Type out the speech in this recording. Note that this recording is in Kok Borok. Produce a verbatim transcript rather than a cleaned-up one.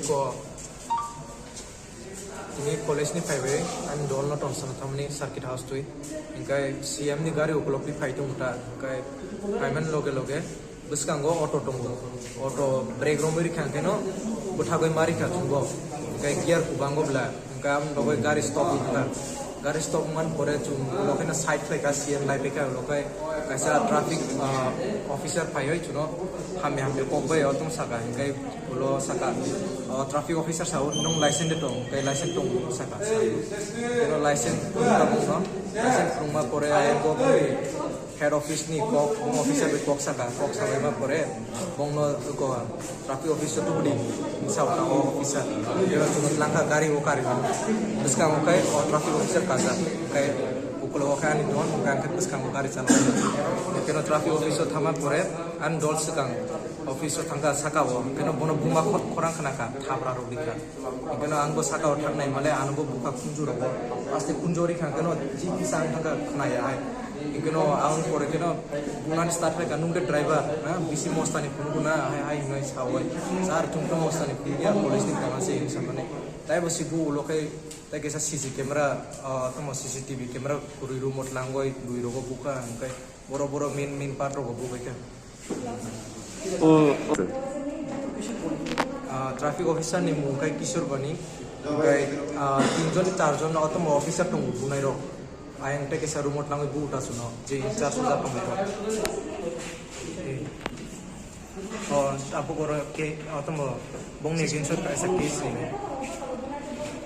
Ko tini college ni phaibai, ani dol no tong sana thamni circuit house twi. Hingkai C M ni gari ukolok twi phai tong ta. Hingkai phaiman loge loge bwskango auto tongo. Auto brake romwi rikha hingkhe no bwthagwi ma rikha thungo. Hingkai gear kubango bla. Hingkai am dogoi gari stop wngkha. Gari stop man pore chwng ulo khe no side khlai kha, C M lai pekha ulo khe kaisa traffic, ah, officer phaiwi chuno hamya hamya kok bai o tong saka. Hingkai ulo saka, o traffic officer sao, "Nwng license de tong?" Hingkai, "License tong," saka. Keno license phunukha bongno, license phunukma pore ayang bo boni head office ni kok, bong officer bai kok saka, kok sabaima pore bongno ko traffic officer tubudi sao ta o officer. Keno chwng langkha gari o kari mano. Bwskango khai o traffic officer kajak. Khai ukulo o khai ani don, hingkhe ang khe bwskango gari chalai. Keno traffic office o thangma pore ani dol swkang office o thangkha saka o. Keno bono buma khor-, khorang khnakha, thabra rok rikha. Hingkeno ang bo saka o thangnai male, ano bo bukha khunju rogo. Aste khunju rikha, keno ji kisa ang thangkha khnaya hai. Hingkeno ang pore keno bunani start khlaikha, "Nwng de driver na, bisi mostani phunukgo na?" hai, hai hinwi sawi. "Sir, chwng to mostani phunukya, police ni tongma se," hinwi samani. Tai bo si bu ulo khai, tai kaisa C C camera, ah, tamo C C T V camera kwrwi room o tlangwi, dui rogo bukha, hingkhe boro boro main main part rogo bubaikha. Oh, okay. Ah, traffic officer ni mung khai Kishore Bani, hingkhe, ah, tinjon ni charjon no otomo officer tongo bunai rok. Ayang tei kaisa room o tlangwi bu uta suno, je in charge o japang rok. Eh. Oh, abo goro ke, otomo bongni against o kaisa case ni.